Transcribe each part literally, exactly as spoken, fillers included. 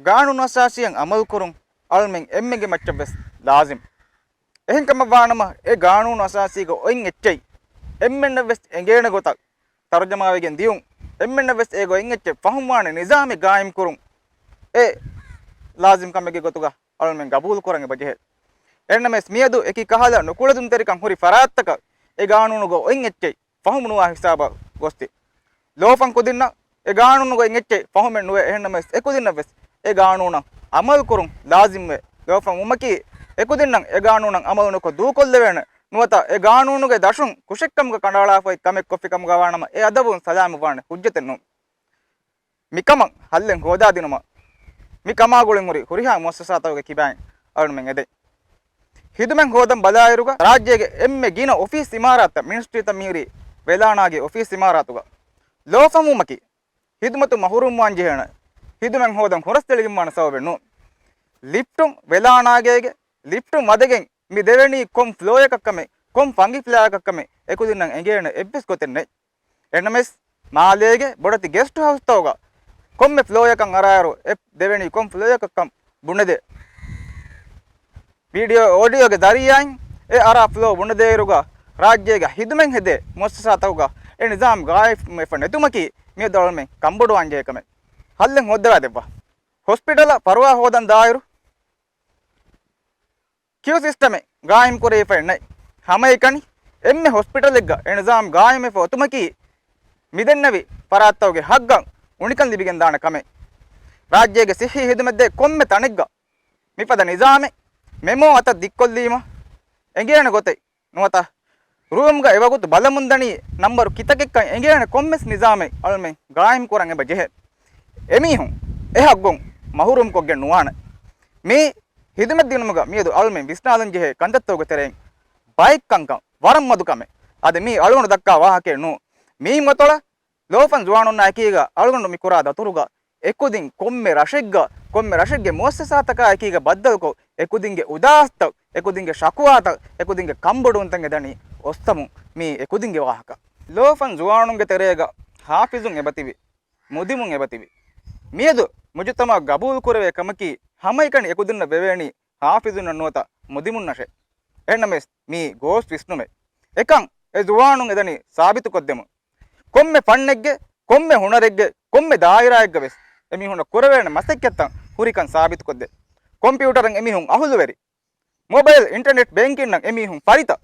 ގާނޫނު އަސާސީއަށް އަމަލުކުރުން އަޅުމެން އެންމެންގެ މައްޗަށް ވެސް ލާޒިމް. އެހެންކަމަށް ވާނަމަ، އެ ގާނޫނު އަސާސީގަ އޮތް އެއްޗެއް އެންމެންނަށް ވެސް އެނގޭނެ ގޮތަށް ތަރުޖަމާވެގެން ދިޔުން، އެންމެންނަށް ވެސް އޭގަ އޮތް އެއްޗެއް ފަހުމްވާނެ ނިޒާމެއް ގާއިމް ކުރުން އެ ލާޒިމް ކަމެއްގެ ގޮތުގަ އަޅުމެން ގަބޫލު ކުރަން އެބަ ޖެހޭ. އެހެންނަމަވެސް މިއަދު އެކި ކަހަލަ ނުކުޅެދުންތެރިކަން ހުރި ފަރާތްތަކަށް އެ ގާނޫނުގަ އޮތް އެއްޗެއް ފަހުމުނުވާ ހިސާބަށް ގޮސްތި. ލޯފަން ކުދިންނަށް އެ ގާނޫނުގަ އޮތް އެއްޗެއް ފަހުމެއް ނުވޭ. އެހެންނަމަވެސް އެކުދިންނަށް ވެސް އެ ގާނޫނަށް އަމަލު ކުރުން ލާޒިމްވޭ. ލޯފަން ވުމަކީ އެކުދިންނަށް އެ ގާނޫނަށް އަމަލު ނުކޮށް ދޫކޮށްލެވޭނެ ނުވަތަ އެ ގާނޫނުގެ ދަށުން ކުށެއްކަމުގަ ކަނޑައަޅާފައި ކަމެއް ކޮށްފި ކަމުގަ ވާނަމަ އެ އަދަބުން ސަލާމަތްވާނެ ހުއްޖަތެއް ނޫން. މިކަމަށް ހައްލެއް ހޯދާދިނުމަށް މި ކަމާގުޅިން ހުރި ހުރިހާ މުއައްސަސާތަކުގެ ކިބައިން އަޅުމެން އެދެން. ހިދުމަތް ހޯދަން ބަލާއިރުގަ ރާއްޖޭގެ އެންމެ ގިނަ އޮފީސް އިމާރާތްތައް މިނިސްޓްރީތައް މިހިރީ ވެލާނާގެ އޮފީސް އިމާރާތުގަ. ލޯފަންވުމަކީ ހިދުމަތުން މަހުރޫމްވާން ޖެހޭނެ، ހިދުމަތް ހޯދަން ހުރަސްތެޅިގެންވާނެ ސަބަބެއް ނޫން. ލިފްޓުން ވެލާނާގޭގެ ލިފްޓުން ވަދެގެން މި ދެވެނީ ކޮން ފްލޯއަކަށް ކަމެއް، ކޮން ފަންގި ފްލޯއަކަށް ކަމެއް އެކުދިންނަށް އެނގޭނެ އެއްވެސް ގޮތެއް ނެތް. އެނަމެސް މާލޭގެ ބޮޑެތި ގެސްޓް ހައުސްތަކުގަ ކޮންމެ ފްލޯއަކަށް އަރާއިރު އެ ދެވެނީ ކޮން ފްލޯއަކަށްކަން ބުނެދޭ. ވީޑިއޯ އޯޑިއޯގެ ޒަރީއާއިން އެ އަރާ ފްލޯ ބުނެދޭއިރުގަ ރާއްޖޭގެ ހިދުމަތް ހެދޭ މުއައްސަސާތަކުގަ އެ ނިޒާމް ގާއިމްވެފަ ނެތުމަކީ މިއަދު އަޅުމެން ކަންބޮޑުވާން ޖެހޭ ކަމެއް. ހައްލެއް ހޯއްދަވާ ދެއްވާ. ހޮސްޕިޓަލަށް ފަރުވާ ހޯދަން ދާއިރު ކިޔޫ ސިސްޓަމެއް ގާއިމް ކުރެވިފައެއް ނެތް. ހަމައެކަނި އެންމެ ހޮސްޕިޓަލެއްގަ އެ ނިޒާމް ގާއިމްވެފަ އޮތުމަކީ މިދެންނެވި ފަރާތްތަކުގެ ހައްގަށް އުނިކަން ލިބިގެންދާނެ ކަމެއް. ރާއްޖޭގެ ސިއްހީ ހިދުމަތްދޭ ކޮންމެ ތަނެއްގަ މިފަދަ ނިޒާމެއް މެމޯ އަތަށް ދިއްކޮށްލީމަ އެނގޭނެ ގޮތެއް ނުވަތަ ރޫމްގަ އެވަގުތު ބަލަމުންދަނީ ނަންބަރު ކިތަކެއްކަން އެނގޭނެ ކޮންމެސް ނިޒާމެއް އަޅުމެން ގާއިމް ކުރަން އެބަ ޖެހޭ. އެމީހުން އެ ހައްގުން މަހުރޫމްކޮށްގެން ނުވާނެ. މި ހިދުމަތް ދިނުމުގަ މިއަދު އަޅުމެން ވިސްނާލަން ޖެހޭ ކަންތައްތަކުގެ ތެރެއިން ބައެއް ކަންކަން ވަރަށް މަދު ކަމެއް. އަދި މީ އަޅުގަނޑު ދައްކާ ވާހަކައެއް ނޫން. މީ މަތޮޅަށް ލޯފަން ޒުވާނުންނާ އެކީގަ އަޅުގަނޑު މި ކުރާ ދަތުރުގަ އެކުދިން ކޮންމެ ރަށެއްގަ، ކޮންމެ ރަށެއްގެ މުއައްސަސާތަކާ އެކީގަ ބައްދަލުކޮށް، އެކުދިންގެ އުދާސްތައް، އެކުދިންގެ ޝަކުވާތައް، އެކުދިންގެ ކަންބޮޑުވުންތައް އެދަނީ އޮއްސަމުން މީ އެކުދިންގެ ވާހަކަ. ލޯފަން ޒުވާނުންގެ ތެރޭގަ ހާފިޒުން އެބަތިބި، މުދިމުން އެބަތިބި. މިއަދު މުޖުތަމަޢަށް ގަބޫލު ކުރެވޭ ކަމަކީ ހަމައެކަނި އެކުދިންނަށް ވެވޭނީ ހާފިޒުންނަށް ނުވަތަ މުދިމުންނަށޭ. އެހެންނަމަވެސް މީ ގޯސް ވިސްނުމެއް. އެކަން އެ ޒުވާނުން އެދަނީ ސާބިތުކޮށްދެމުން. ކޮންމެ ފަންނެއްގެ، ކޮންމެ ހުނަރެއްގެ، ކޮންމެ ދާއިރާއެއްގަ ވެސް އެމީހުންނަށް ކުރެވޭނެ މަސައްކަތްތައް ހުރިކަން ސާބިތުކޮށްދޭ. ކޮމްޕިއުޓަރަށް އެމީހުން އަހުލުވެރި. މޮބައިލް އިންޓަރނެޓް ބޭންކިންއަށް އެމީހުން ފަރިތަ.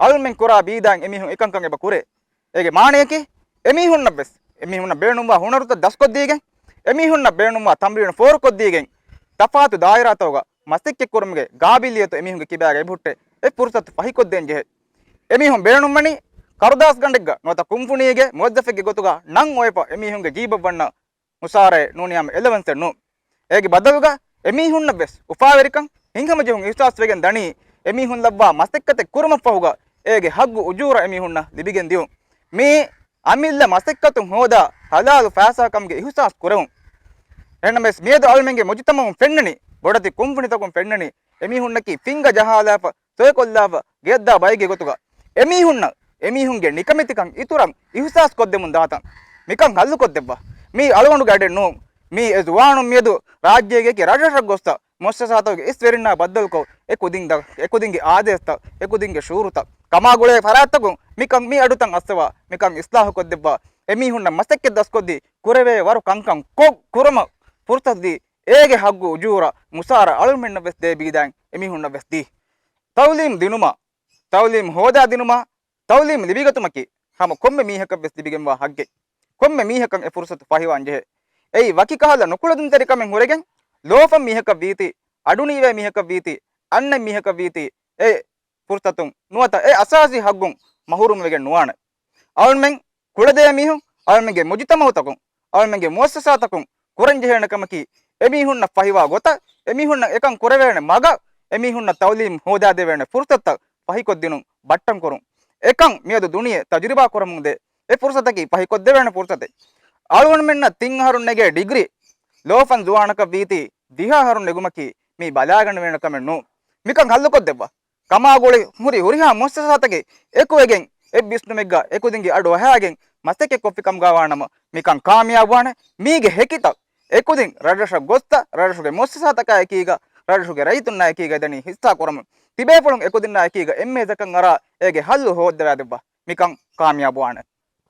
އަޅުމެން ކުރާ ބީދާއިން އެމީހުން އެކަންކަން އެބަ ކުރޭ. އޭގެ މާނަޔަކީ، އެމީހުންނަށް ވެސް، އެމީހުންނަށް ބޭނުންވާ ހުނަރުތައް ދަސްކޮށްދީގެން، އެމީހުންނަށް ބޭނުންވާ ތަމްރީނު ފޯރުކޮށްދީގެން، ތަފާތު ދާއިރާތަކުގަ މަސައްކަތްކުރުމުގެ ގާބިލިއްޔަތު އެމީހުންގެ ކިބާގަ އެބަހުއްޓޭ. އެ ފުރުސަތު ފަހިކޮށްދޭން ޖެހޭ. އެމީހުން ބޭނުންވަނީ ކަރުދާސްގަނޑެއްގަ ނުވަތަ ކުންފުނީގެ މުވައްޒަފެއްގެ ގޮތުގަ ނަން އޮވެފަ އެމީހުންގެ ޖީބަށް ވަންނަ މުސާރައެއް ނޫނީ ހަމަ އެލަވަންސެއް ނޫން. އޭގެ ބަދަލުގަ އެމީހުންނަށް ވެސް އުފާވެރިކަން ހިތްހަމަޖެހުން އިހުސާސް ވެގެން ދަނީ، އެމީހުން ލައްވާ މަސައްކަތެއް ކުރުމަށްފަހުގަ އޭގެ ހައްގު އުޖޫރަ އެމީހުންނަށް ލިބިގެން ދިޔުން. މީ އަމިއްލަ މަސައްކަތުން ހޯދާ ހަލާލު ފައިސާ ކަމުގެ އިހުސާސް ކުރެވުން. އެހެންނަމަވެސް މިއަދު އަޅުމެންގެ މުޖުތަމަޢުން ފެންނަނީ، ބޮޑެތި ކުންފުނިތަކުން ފެންނަނީ، އެމީހުންނަކީ ފިނގަ ޖަހާލާފަ، ސޮއެކޮށްލާފަ، ގެއަށްދާ ބައެއްގެ ގޮތުގަ އެމީހުންނަށް އެމީހުންގެ ނިކަމެތިކަން އިތުރަށް އިހުސާސް ކޮށްދެމުން ދާތަން މިކަން ހައްލުކޮށްދެއްވާ. މީ އަޅުގަނޑުގެ އަޑެއް ނޫން. މީ އެ ޒުވާނުން މިއަދު ރާއްޖޭގެ އެކި ރަށްރަށަށް ގޮސްތަ މުއައްސަސާތަކުގެ އިސްވެރިންނާ ބައްދަލުކޮށް އެ ކުދިން ދަ-، އެ ކުދިންގެ އާދޭސްތައް، އެ ކުދިންގެ ޝުޢޫރުތައް ކަމާގުޅޭ ފަރާތްތަކުން މިކަން މި އަޑުތައް އައްސަވާ، މިކަން އިސްލާހުކޮށްދެއްވާ. އެމީހުންނަށް މަސައްކަތް ދަސްކޮށްދީ ކުރެވޭ ވަރު ކަންކަން ކޮށް ކުރުމަށް ފުރުސަތުދީ އޭގެ ހައްގު އުޖޫރަ މުސާރަ އަޅުމެންނަށް ވެސް ދޭ ބީދާއިން އެމީހުންނަށް ވެސް ދީ. ތައުލީމް ދިނުމަށް، ތައުލީމް ހޯދާ ދިނުމަށް، ތައުލީމް ލިބިގަތުމަކީ ހަމަ ކޮންމެ މީހަކަށް ވެސް ލިބިގެންވާ ހައްގެއް. ކޮންމެ މީހަކަށް އެ ފުރުސަތު ފަހިވާން ޖެހޭ. އެއީ ވަކި ކަހަލަ ނުކުޅެދުންތެރިކަމެއް ހުރެގެން ލޯފަން މީހަކަށް ވީތީ، އަޑުނީވޭ މީހަކަށް ވީތީ، އަންނަ މީހަކަށް ވީތީ، އެ ފުރުސަތުން ނުވަތަ އެ އަސާސީ ހައްގުން މަހުރޫމް ވެގެން ނުވާނެ. އަޅުމެން ކުޅެދޭ މީހުން، އަޅުމެންގެ މުޖުތަމަޢުތަކުން، އަޅުމެންގެ މުއައްސަސާތަކުން ކުރަން ޖެހޭނެ ކަމަކީ، އެމީހުންނަށް ފަހިވާ ގޮތަށް، އެމީހުންނަށް އެކަން ކުރެވޭނެ މަގަށް، އެމީހުންނަށް ތައުލީމް ހޯދާދެވޭނެ ފުރުސަތުތައް ފަހިކޮށްދިނުން ބައްޓަންކުރުން. އެކަން މިއަދު ދުނިޔެ ތަޖުރިބާ ކުރަމުންދޭ. އެ ފުރުސަތަކީ ފަހިކޮށްދެވޭނެ ފުރުސަތެއް. އަޅުގަނޑުމެންނަށް ތިން އަހަރުން ނެގޭ ޑިގްރީ، ލޯފަން ޒުވާނަކަށް ވީތީ ދިހަ އަހަރުން ނެގުމަކީ މީ ބަލާގަނެވޭނެ ކަމެއް ނޫން. މިކަން ހައްލުކޮށްދެއްވާ. ކަމާގުޅި ހުރި ހުރިހާ މުއައްސަސާތަކެއް އެކުވެގެން އެއްވިސްނުމެއްގަ އެކުދިންގެ އަޑު އަހާގެން މަސައްކަތް ކޮށްފި ކަމުގަ ވާނަމަ މިކަން ކާމިޔާބުވާނެ. މީގެ ހެކިތައް އެކުދިން ރަށްރަށަށް ގޮސްތަ، ރަށްރަށުގެ މުއައްސަސާތަކާ އެކީގަ، ރަށްރަށުގެ ރައްޔިތުންނާ އެކީގަ ދަނީ ހިއްސާ ކުރަމުން. ތިބޭފުޅުން އެކުދިންނާ އެކީގަ އެންމެ އެއްޗަކަށް އަރާ އޭގެ ހައްލު ހޯއްދަވާދެއްވާ. މިކަން ކާމިޔާބުވާނެ.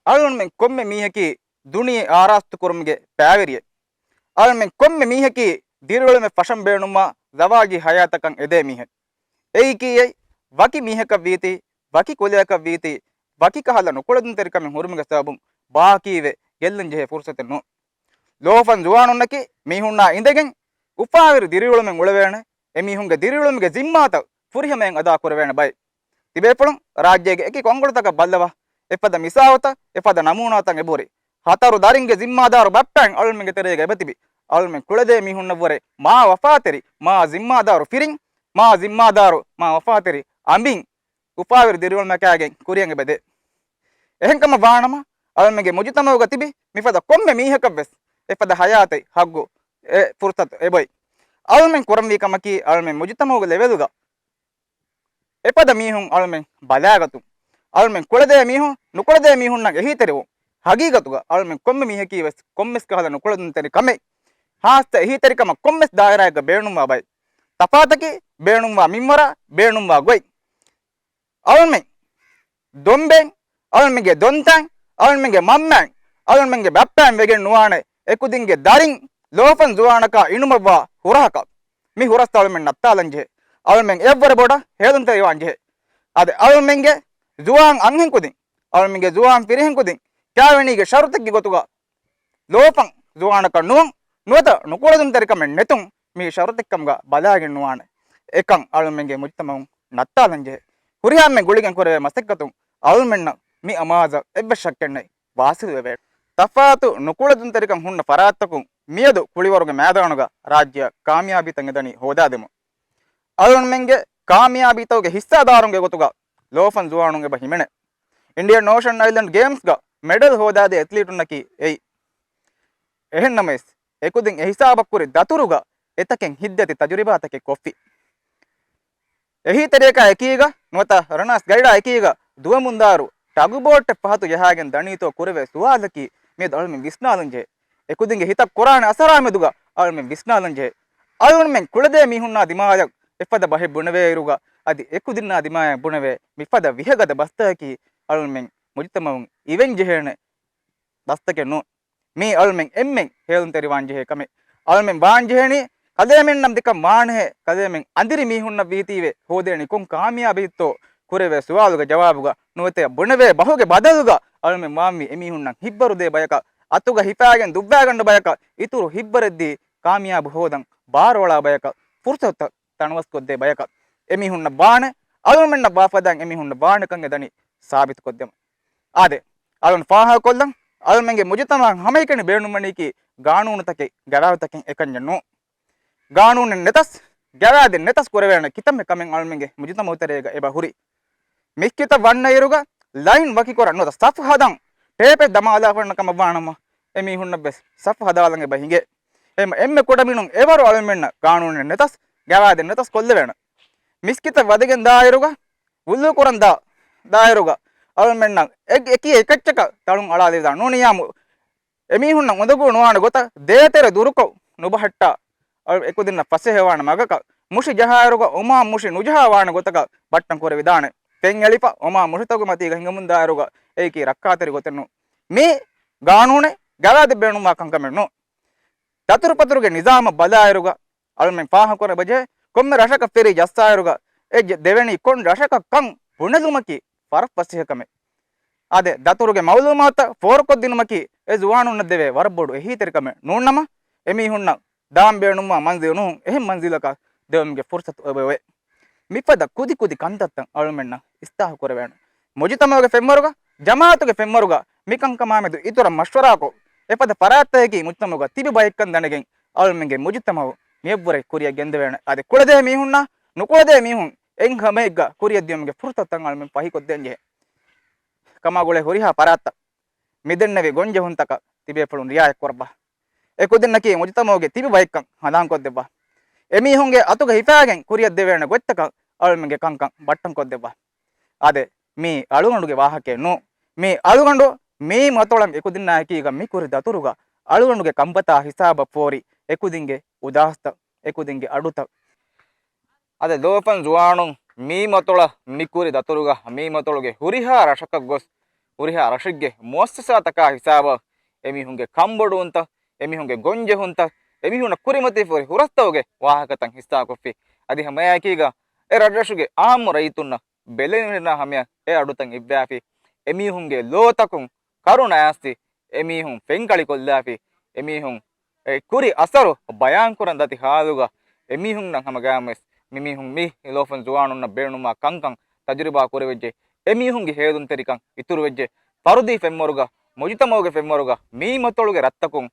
އަޅުގަނޑުމެން ކޮންމެ މީހަކީ ދުނިޔެ އާރާސްތު ކުރުމުގެ ބައިވެރިއެއް. އަޅުމެން ކޮންމެ މީހަކީ ދިރިއުޅުމެއް ފަށަން ބޭނުންވާ ޒަވާޖީ ހަޔާތަކަށް އެދޭ މީހެއް. އެއީކީ އެއް ވަކި މީހަކަށް ވީތީ، ވަކި ކުލަޔަކަށް ވީތީ، ވަކި ކަހަލަ ނުކުޅެދުންތެރިކަމެއް ހުރުމުގެ ސަބަބުން ބާކީވެ ގެއްލަން ޖެހޭ ފުރުސަތެއް ނޫން. ލޯފަން ޒުވާނުންނަކީ މީހުންނާ އިނދެގެން އުފާވެރި ދިރިއުޅުމެއް އުޅެވޭނެ، އެމީހުންގެ ދިރިއުޅުމުގެ ޒިންމާތައް ފުރިހަމައިން އަދާ ކުރެވޭނެ ބައެއް. ތިބޭފުޅުން ރާއްޖޭގެ އެކި ކޮންކޮޅުތަކަށް ބައްލަވާ، އެފަދަ މިސާލުތައް، އެފަދަ ނަމޫނާތައް އެބަހުރި. ހަތަރު ދަރިންގެ ޒިންމާދާރު ބައްޕައިން އަޅުމެންގެ ތެރޭގަ އެބަތިބި. އަޅުމެން ކުޅެދޭ މީހުންނަށްވުރެ މާ ވަފާތެރި، މާ ޒިންމާދާރު ފިރިން، މާ ޒިންމާދާރު، މާ ވަފާތެރި އަނބިން އުފާވެރި ދިރިއުޅުމަކާގެން ކުރިއަށް އެބަދޭ. އެހެންކަމަށް ވާނަމަ، އަޅުމެންގެ މުޖުތަމަޢުގަ ތިބި މިފަދަ ކޮންމެ މީހަކަށްވެސް އެފަދަ ހަޔާތެއް ހައްގު އެ ފުރުސަތު އެބޮތް. އަޅުމެން ކުރަންވީ ކަމަކީ، އަޅުމެން މުޖުތަމަޢުގެ ލެވެލްގަ އެފަދަ މީހުން އަޅުމެން ބަލާގަތުން. އަޅުމެން ކުޅެދޭ މީހުން، ނުކުޅެދޭ މީހުންނަށް އެހީތެރިވުން. ހަގީގަތުގަ އަޅުމެން ކޮންމެ މީހަކީ ވެސް ކޮންމެސް ކަހަލަ ނުކުޅެދުންތެރި ކަމެއް، ހާއްސަ އެހީތެރިކަމަށް ކޮންމެސް ދާއިރާއެއްގަ ބޭނުންވާ ބައެއް. ތަފާތަކީ ބޭނުންވާ މިންވަރާ، ބޭނުންވާ ގޮތް. އަޅުމެން ދޮންބެން، އަޅުމެންގެ ދޮންތަން، އަޅުމެންގެ މަންމައިން، އަޅުމެންގެ ބައްޕައިން ވެގެން ނުވާނެ، އެކުދިންގެ ދަރިން ލޯފަން ޒުވާނަކާ އިނުމަށްވާ ހުރަހަކަށް. މި ހުރަސްތައް އަޅުމެން ނައްތާލަން ޖެހޭ. އަޅުމެން އެއަށްވުރެ ބޮޑަށް ހޭލުންތެރިވާން ޖެހޭ. އަދި އަޅުމެންގެ ޒުވާން އަންހެންކުދިން، އަޅުމެންގެ ޒުވާން ފިރިހެންކުދިން ކާވެނީގެ ޝަރުތެއްގެ ގޮތުގަ ލޯފަން ޒުވާނަކަށް ނޫން، ނުވަތަ ނުކުޅެދުންތެރިކަމެއް ނެތުން މި ޝަރުތެއްކަމުގަ ބަލާގެން ނުވާނެ. އެކަން އަޅުމެންގެ މުޖުތަމަޢުން ނައްތާލަން ޖެހޭ. ހުރިހާ އެންމެން ގުޅިގެން ކުރެވޭ މަސައްކަތުން އަޅުމެންނަށް މި އަމާޒަށް އެއްވެސް ޝައްކެއް ނެތް، ވާސިލުވެވޭނެ. ތަފާތު ނުކުޅެދުންތެރިކަން ހުންނަ ފަރާތްތަކުން މިއަދު ކުޅިވަރުގެ މައިދާނުގަ ރާއްޖެއަށް ކާމިޔާބީތައް އެދަނީ ހޯދާދެމުން. އަޅުގަނޑުމެންގެ ކާމިޔާބީތަކުގެ ހިއްސާދާރުންގެ ގޮތުގަ ލޯފަން ޒުވާނުން އެބަ ހިމެނޭ. އިންޑިއަން އޯޝަން އައިލެންޑް ގޭމްސްގަ މެޑަލް ހޯދާދޭ އެތްލީޓުންނަކީ އެއީ. އެހެންނަމަވެސް، އެކުދިން އެހިސާބަށްކުރި ދަތުރުގަ އެތަކެއް ހިތްދަތި ތަޖުރިބާތަކެއް ކޮށްފި. އެހީތެރިޔަކާ އެކީގަ ނުވަތަ ރަނާސް ގައިޑާ އެކީގަ ދުވަމުންދާއިރު ޓަގުބޯޓެއް ފަހަތު ޖަހާގެން ދަނީތޯ ކުރެވޭ ސުވާލަކީ މިއަދު އަޅުމެން ވިސްނާލަންޖެހޭ. އެކުދިންގެ ހިތަށް ކުރާނެ އަސަރާމެދުގަ އަޅުމެން ވިސްނާލަންޖެހޭ. އަޅުމެން ކުޅެދޭ މީހުންނާ ދިމާޔަށް އެފަދަ ބަހެއް ބުނެވޭއިރުގަ އަދި އެކުދިންނާ ދިމާޔަށް ބުނެވޭ މިފަދަ ވިހަގަދަ ބަސްތަކަކީ އަޅުމެން މުޖުތަމަޢުން އިވެންޖެހޭނެ ބަސްތަކެއް ނޫން. މީ އަޅުމެން އެންމެން ހޭލުންތެރިވާންޖެހޭ ކަމެއް. އަޅުމެން ވާންޖެހޭނީ ކަލޭމެންނަށް މިކަން ވާނެހޭ، ކަލޭމެން އަނދިރި މީހުންނަށް ވީތީވެ ހޯދޭނީ ކޮން ކާމިޔާބެއްތޯ ކުރެވޭ ސުވާލުގެ ޖަވާބުގަ ނުވަތަ ބުނެވޭ ބަހުގެ ބަދަލުގަ އަޅުމެން ވާންވީ އެމީހުންނަށް ހިތްވަރުދޭ ބަޔަކަށް، އަތުގަ ހިފާގެން ދުއްވާގަނޑު ބަޔަކަށް، އިތުރު ހިތްވަރެއްދީ ކާމިޔާބު ހޯދަން ބާރުއަޅާ ބަޔަކަށް، ފުރުސަތުތައް ތަނަވަސްކޮށްދޭ ބަޔަކަށް. އެމީހުންނަށް ވާނެ، އަޅުމެންނަށް ވާފަދައިން އެމީހުންނަށް ވާނެ ކަން އެދަނީ ސާބިތުކޮށްދެމުން. އާދެ، އަޅުން ފާހަގަކޮށްލަން، އަޅުމެންގެ މުޖުތަމަޢަށް ހަމައެކަނި ބޭނުންވަނީކީ ގާނޫނުތަކެއް، ގަވާއިދުތަކެއް އެކަންޏެއް ނޫން. ގާނޫނެއް ނެތަސް، ގަވާއިދެއް ނެތަސް ކުރެވޭނެ ކިތަންމެ ކަމެއް އަޅުމެންގެ މުޖުތަމަޢު ތެރޭގަ އެބަ ހުރި. މިސްކިތަށް ވަންނައިރުގަ ލައިން ވަކިކުރަން ނުވަތަ ސަފް ހަދަން ޓޭޕެއް ދަމާލާފަ އިންނަ ކަމަށް ވާނަމަ، އެމީހުންނަށް ވެސް ސަފް ހަދާލަން އެބަ ހިނގޭ. އެހެން އެންމެ ކުޑަމިނުން އެވަރު އަޅުމެންނަށް ގާނޫނެއް ނެތަސް، ގަވާއިދެއް ނެތަސް ކޮށްލެވޭނެ. މިސްކިތަށް ވަދެގެން ދާއިރުގަ، ވުޟޫ ކުރަން ދާ، ދާއިރުގަ އަޅުމެންނަށް އެ-، އެކި އެކައްޗަކަށް ތަޅުން އަޅާލެވިދާނެ ނޫނިއްޔާމު އެމީހުންނަށް އުނދަގޫ ނުވާނެ ގޮތަށް ދޭތެރެ ދުރުކޮށް ނުބަހައްޓާ، އަޅު އެކުދިންނަށް ފަސޭހަވާނެ މަގަކަށް މުށި ޖަހާއިރުގަ އުމާ މުށި ނުޖަހާ ވާނެ ގޮތަކަށް ބައްޓަން ކުރެވިދާނެ. ފެން އެޅިފަ އުމާ މުށިތަކުގެ މަތީގަ ހިނގަމުން ދާއިރުގަ އެއީކީ ރައްކާތެރި ގޮތެއް ނޫން. މީ ގާނޫނެއް ގަވާއިދެއް ބޭނުންވާ ކަންކަމެއް ނޫން. ދަތުރުފަތުރުގެ ނިޒާމަށް ބަލާއިރުގަ އަޅުމެން ފާހަގަކުރަން އެބަޖެހޭ، ކޮންމެ ރަށަކަށް ފެރީ ޖައްސާއިރުގަ އެ ޖެ-، ދެވެނީ ކޮން ރަށަކަށް ކަން ބުނެލުމަކީ ވަރަށް ފަސޭހަ ކަމެއް. އާދެ، ދަތުރުގެ މައުލޫމާތުތައް ފޯރުކޮށްދިނުމަކީ އެ ޒުވާނުންނަށް ދެވޭ ވަރަށް ބޮޑު އެހީތެރިކަމެއް ނޫންނަމަ، އެމީހުންނަށް ދާން ބޭނުންވާ މަންޒިލު ނޫން، އެހެން މަންޒިލަކަށް ދެވުމުގެ ފުރުސަތު އެބައޮވޭ. މިފަދަ ކުދި ކުދި ކަންތައްތައް އަޅުމެންނަށް އިސްލާހު ކުރެވޭނެ. މުޖުތަމަޢުގެ ފެންވަރުގަ، ޖަމާޢަތުގެ ފެންވަރުގަ މިކަންކަމާމެދު އިތުރަށް މަޝްވަރާކޮށް، އެފަދަ ފަރާތްތަކަކީ މުޖުތަމަޢުގަ ތިބި ބައެއްކަން ދަނެގެން، އަޅުމެންގެ މުޖުތަމަޢު މިއަށްވުރެ ކުރިއަށް ގެންދެވޭނެ. އަދި ކުޅެދޭ މީހުންނާ ނުކުޅެދޭ މީހުން އެއްހަމައެއްގަ ކުރިއަށްދިޔުމުގެ ފުރުސަތުތައް އަޅުމެން ފަހިކޮށްދޭންޖެހޭ. ކަމާގުޅޭ ހުރިހާ ފަރާތްތައް މިދެންނެވި ގޮންޖެހުންތަކަށް ތިބޭފުޅުން ރިޢާޔަތްކުރައްވާ. އެކުދިންނަކީ މުޖުތަމަޢުގެ ތިބި ބައެއްކަން ހަނދާންކޮށްދެއްވާ. އެމީހުންގެ އަތުގަ ހިފާގެން ކުރިއަށްދެވޭނެ ގޮތްތަކަށް އަޅުމެންގެ ކަންކަން ބައްޓަންކޮށްދެއްވާ. އާދެ، މީ އަޅުގަނޑުގެ ވާހަކައެއް ނޫން. މީ އަޅުގަނޑު މީ މަތޮޅަށް އެކުދިންނާ އެކީގަ މި ކުރި ދަތުރުގަ އަޅުގަނޑުގެ ކަންފަތާ ހިސާބަށް ފޯރި އެކުދިންގެ އުދާސްތައް، އެކުދިންގެ އަޑުތައް. އަދި ލޯފަން ޒުވާނުން މީ މަތޮޅަށް މި ކުރި ދަތުރުގަ މީ މަތޮޅުގެ ހުރިހާ ރަށަކަށް ގޮސް، ހުރިހާ ރަށެއްގެ މުއައްސަސާތަކާ ހިސާބަށް އެމީހުންގެ ކަންބޮޑުވުންތައް، އެމީހުންގެ ގޮންޖެހުންތައް، އެމީހުންނަށް ކުރިމަތި ފޯރި ހުރަސްތަކުގެ ވާހަކަތައް ހިއްސާކޮށްފި. އަދި ހަމައެކީގަ އެ ރަށްރަށުގެ އާއްމު ރައްޔިތުންނަށް ބެލެނިވެންނާ ހަމަޔަށް އެ އަޑުތައް އިއްވާފި. އެމީހުންގެ ލޯތަކުން ކަރުނަ އައިސް އެމީހުން ފެންކަޅި ކޮށްލާފި. އެމީހުން އެ ކުރި އަސަރު ބަޔާންކުރަން ދަތި ހާލުގަ އެމީހުންނަށް ހަމަގައިމުވެސް މިމީހުން މި ލޯފަން ޒުވާނުންނަށް ބޭނުންވާ ކަންކަން ތަޖުރިބާ ކުރެވިއްޖެ. އެމީހުންގެ ހޭލުންތެރިކަން އިތުރުވެއްޖެ. ފަރުދީ ފެންވަރުގަ، މުޖުތަމައުގެ ފެންވަރުގަ މީ މަތޮޅުގެ ރަށްތަކުން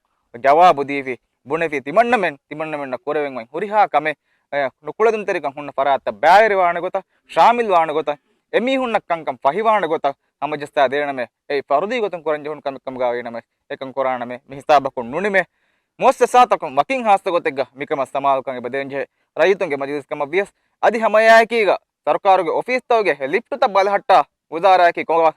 ޖަވާބު ދީފި، ބުނެފި ތިމަންނަމެން، ތިމަންނަމެންނަށް ކުރެވެން އޮތް ހުރިހާ ކަމެއް، އެ، ނުކުޅެދުންތެރިކަން ހުންނަ ފަރާތްތައް ބައިވެރިވާނެ ގޮތަށް، ޝާމިލްވާނެ ގޮތަށް، އެމީހުންނަށް ކަންކަން ފަހިވާނެ ގޮތަށް ހަމަޖައްސާ ދޭނަމޭ. އެއީ ފަރުދީ ގޮތުން ކުރަން ޖެހުނު ކަމެއް ކަމުގަ ވީނަމޭ، އެކަން ކުރާނަމޭ. މި ހިސާބަކުން ނުނިމޭ. މުއައްސަސާތަކުން ވަކިން ހާއްސަ ގޮތެއްގަ މިކަމަށް ސަމާލުކަން އެބަ ދޭންޖެހޭ. ރައްޔިތުންގެ މަޖިލިސް ކަމަށް ވިޔަސް، އަދި ހަމައެއާއެކީގަ ސަރުކާރުގެ އޮފީސްތަކުގެ ލިފްޓުތައް ބަލަހައްޓާ ވުޒާރާއަކީ ކޮ-،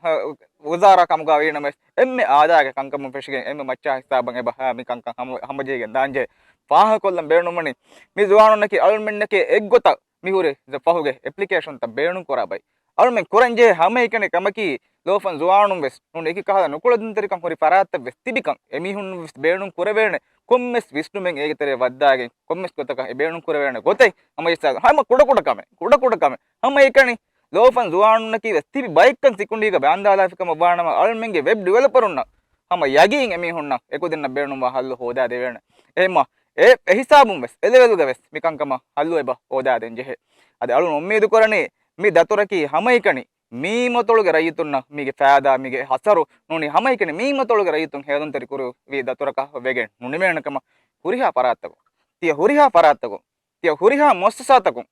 ވުޒާރާ ކަމުގަ ވީނަމަވެސް، އެންމެ އާދައިގެ ކަންކަމުން ފެށިގެން އެންމެ މައްޗާ ހިސާބަށް އެބަ މި ކަންކަން ހަމަ-، ހަމަޖެހިގެން ދާންޖެހޭ. ފާހަގަކޮށްލަން ބޭނުންވަނީ، މި ޒުވާނުންނަކީ އަޅުމެންނަކީ އެއްގޮތަށް މިހުރި ފަހުގެ އެޕްލިކޭޝަންތައް ބޭނުންކުރާ ބައި. އަޅުމެން ކުރަންޖެހޭ ހަމައެކަނި ކަމަކީ، ލޯފަން ޒުވާނުން ވެސް ނޫން އެކި ކަހަލަ ނުކުޅެދުންތެރިކަން ހުރި ފަރާތްތައް ވެސް ތިބިކަން، އެމީހުން ވެސް ބޭނުން ކުރެވޭނެ ކޮންމެސް ވިސްނުމެއް އޭގެ ތެރޭ ވައްދާގެން، ކޮންމެސް ގޮތަކަށް އެ ބޭނުން ކުރެވޭނެ ގޮތެއް ހަމަ އިސް ހަމަ ކުޑަކުޑަ ކަމެއް، ކުޑަކުޑަ ކަމެއް. ހަމައެކަނި ލޯފަން ޒުވާނުންނަކީ ވެސް ތިބި ބައެއްކަން ސިކުނޑީގަ ބާނދާލާފި ކަމަށް ވާނަމަ، އަޅުމެންގެ ވެބް ޑިވެލޮޕަރުންނަށް ހަމަ ޔަގީން އެމީހުންނަށް އެކުދިންނަށް ބޭނުންވާ ހައްލު ހޯދާދެވޭނެ. އެހެންމަ އެ، އެހިސާބުން ވެސް އެލެވެލްގަ ވެސް މިކަންކަމަށް ހައްލު އެބަ ހޯދާދޭން ޖެހޭ. އަދި އަޅުން އުއްމީދު ކުރަނީ މި ދަތުރަކީ ހަމައެކަނި މީމަތޮޅުގެ ރައްޔިތުންނަށް މީގެ ފައިދާ، މީގެ އަސަރު ނޫނީ ހަމައެކަނި މީމަތޮޅުގެ ރައްޔިތުން ހޭލުންތެރި ކުރެވި ދަތުރަކަށް ވެގެން ނުނިމޭނެ ކަމަށް. ހުރިހާ ފަރާތްތަކުން، ތިޔަ ހުރިހާ ފަރާތްތަކުން، ތިޔަ ހުރިހާ މުއައްސަސާތަކުން،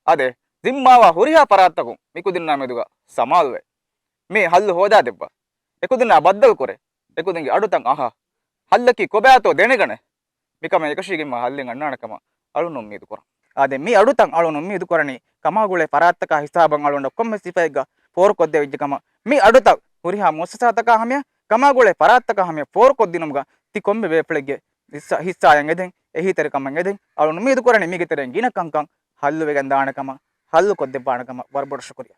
އާދެ، ޒިންމާވާ ހުރިހާ ފަރާތްތަކުން މިކުދިންނާ މެދުގަ ސަމާލުވެ، މި ހައްލު ހޯދާދެއްވާ. އެކުދިންނާ ބައްދަލުކުރޭ. އެކުދިންގެ އަޑުތައް އަހާ. ހައްލަކީ ކޮބާތޯ ދެނެގަނޭ. މިކަމަށް އެކަށީގެންވާ ހައްލެއް އަންނާނެ ކަމަށް އަޅުން އުއްމީދު ކުރަން. އާދެ، މި އަޑުތައް އަޅުން އުއްމީދު ކުރަނީ، ކަމާގުޅޭ ފަރާތްތަކާ ހިސާބަށް އަޅުގަނޑަށް ކޮންމެ ސިފައެއްގަ ފޯރުކޮށްދެވިއްޖެ ކަމަށް. މި އަޑުތައް ހުރިހާ މުއައްސަސާތަކާ ހަމަޔަށް، ކަމާގުޅޭ ފަރާތްތަކާ ހަމަޔަށް ފޯރުކޮށްދިނުމުގަ ތި ކޮންމެ ބޭފުޅެއްގެ ހިއްސާ-، ހިއްސާއަށް އެދެން، އެހީތެރިކަމަށް އެދެން. އަޅުން އުއްމީދު ކުރަނީ މީގެ ތެރެއިން ގިނަ ކަންކަން ހައްލުވެގެން ދާނެ ކަމަށް، ހައްލު ކޮށްދެއްވާނެ ކަމަށް. ވަރަށް ބޮޑަށް ޝުކުރިއްޔާ.